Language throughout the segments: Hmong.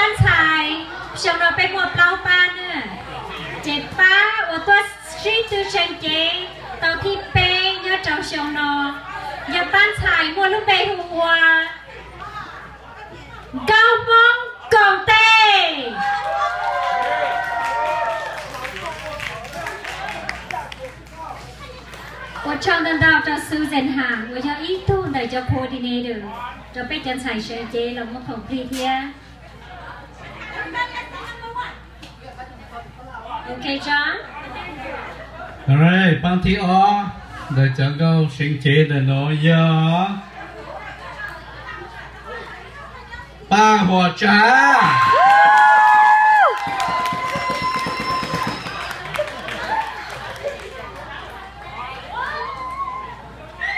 Pab ntxhais, xyoo no peb muaj plaub pab na, ces pab uas tuaj sib tw seev cev tau thib peb nyob rau xyoo no yog pab ntxhais muaj lub npe hu ua Nkauj Hmoob Koom Tes. Ua tsaug ntau ntau rau Susan Ham uas yog ib tug ntawm cov coordinator rau peb cov ntxhais seev cev los muaj khoom plig thiab. Ok, John. Pab thib ob ntawm cov nkauj seev cev ntawm no yog Paj Huam Tsav.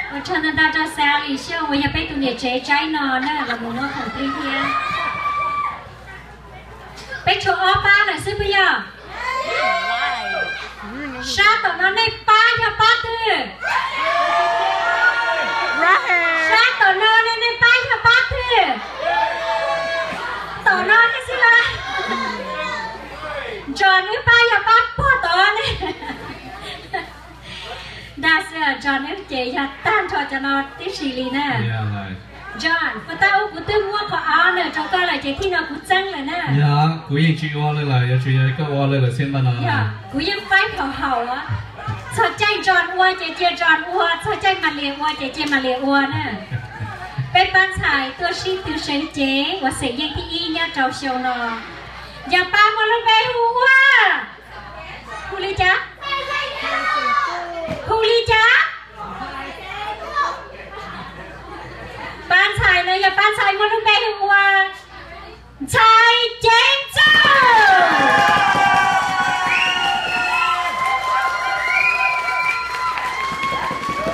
Ua tsaug ntau ntau rau Sally Xyooj uas yog peb tus niam tsev tsaib no na los mus muab khoom plig thiab. Peb tshuav ob pab lawm xwb puas yog? Sab tom no nej pab yog pab twg? Sab tom no ne nej pab yog pab twg? Tom no thiab xwb los? Ntsos nwb pab yog pab puag tod ne. Dag xwb, John, neb ces yog tag nrho cov no tib si li na. John, puas tab ua kuv twb muab qhov av lawm rau koj lawm ces tib no kuv txeeb lawm na. Yog, kuv yeej tsis ua li lawm, yuav tsum yog koj ua li lawm xwb ntag no. Kuv yeej faib haum haum. Txog caij John ua ces cia John ua, txog caij Malia ua ces cia Malia ua na. Peb pab ntxhais tuaj sib tw seev cev ua xeem yeej thib ib nyob rau xyoo no yog pab muaj lub npe hu ua, hu li cas? Hu li cas? Pab ntxhais no yog pab ntxhais muaj lub